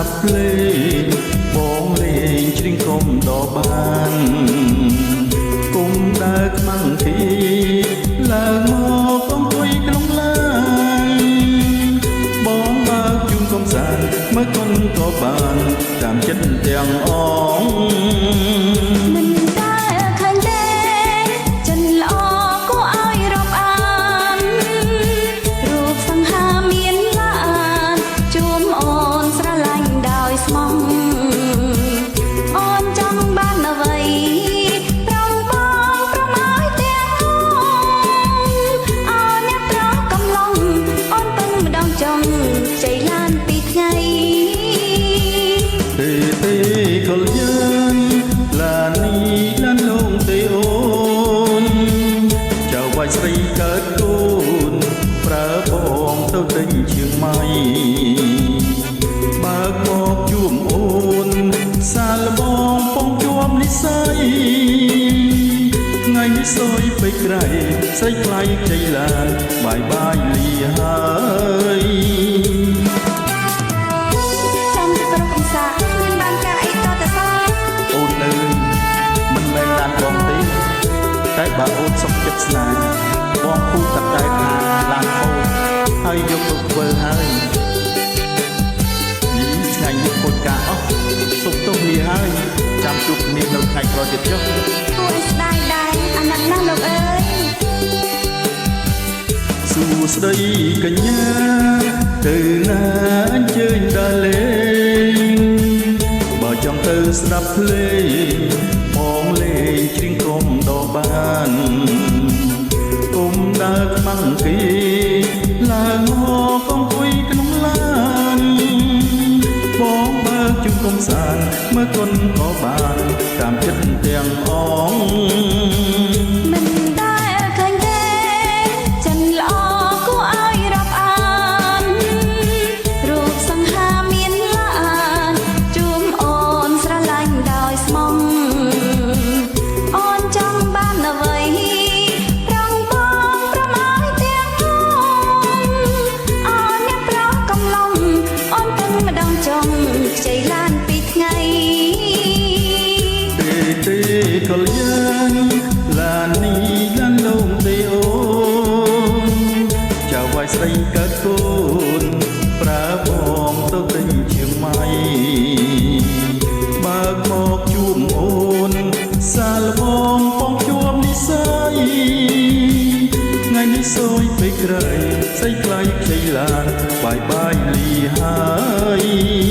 ប់ភ្លេងបងលេងច្រៀងគុំដល់បានគុំដើរខ្មាំងទីឡើងមកអង្គុយក្នុងឡានបងបើកជូនកំសាន្តមើលកុនក៏បានតាមចិត្តទាំងអង មិនដែលឃើញទេចិនល្អគួរឲ្យរាប់អានរូបសង្ហាមានឡានជួមអូនស្រឡាញ់ដោយស្មោះអូនចង់បានអ្វីប្រងបងប្រមឲ្យទាំងអូនអូនអ្នកប្រកំឡុងអូនពឹងម្ដងចុងជ័យឡានពីថ្ងៃ ទេទេកលយានឡាននេះឡានលងទេអូនចៅវាយស្រីកើតកូនប្រើបងទៅទិញឈៀងម៉ៃបើកមកជួមអូនសាលបងពងជួមនិស័យថ្ងៃនេះសយពេកក្រៃស្រីថ្លៃខ្ចីឡានបាយបាយលីហើយ ចាំទៅប្រកំសាគ្មានបានការអីតតែសោះ អូនអើយមិនមែនឡានបងទេតែបើអូនសុខចិត្តស្នេហ៍បងភូតតែថាឡានអូនហើយយកទៅធ្វើហើយយីថ្ងៃនេះខូចការអស់សុខទោសលាហើយចាំជួបគ្នានៅថ្ងៃក្រោយទៀតចុះ គួរឲ្យស្ដាយដែរអាណិតណាស់លោកអើយ សួស្តីកញ្ញាទៅណាអញ្ជើញដើរលេងបើចង់ទៅស្ដាប់ភ្លេងបងលេងច្រៀងគុំដល់បានគុំដើរខ្មាំងគេឡើងមកអង្គុយក្នុងឡានបងបើកជុំកំសាន្តមើលគុនក៏បានតាមចិត្តទាំងអង មិនដែលឃើញទេចិនល្អគួរឲ្យរាប់អានរូបសង្ហាមានឡានជួមអូនស្រឡាញ់ដោយស្មោះអូនចង់បានអ្វីប្រងបងប្រមឲ្យទាំងអូនអូនអ្នកប្រកំឡុងអូនពឹងម្ដងចុងខ្ចីឡានពីថ្ងៃ ទេទេកលយានឡាននេះឡានលងទេអូនចៅវាយស្រីកើតកូនប្រើបងទៅទិញឈៀងម៉ៃបើកមកជួមអូនសាលបងពងជួមនិស័យថ្ងៃនេះសយពេកក្រៃស្រីថ្លៃខ្ចីឡានបាយបាយលីហើយ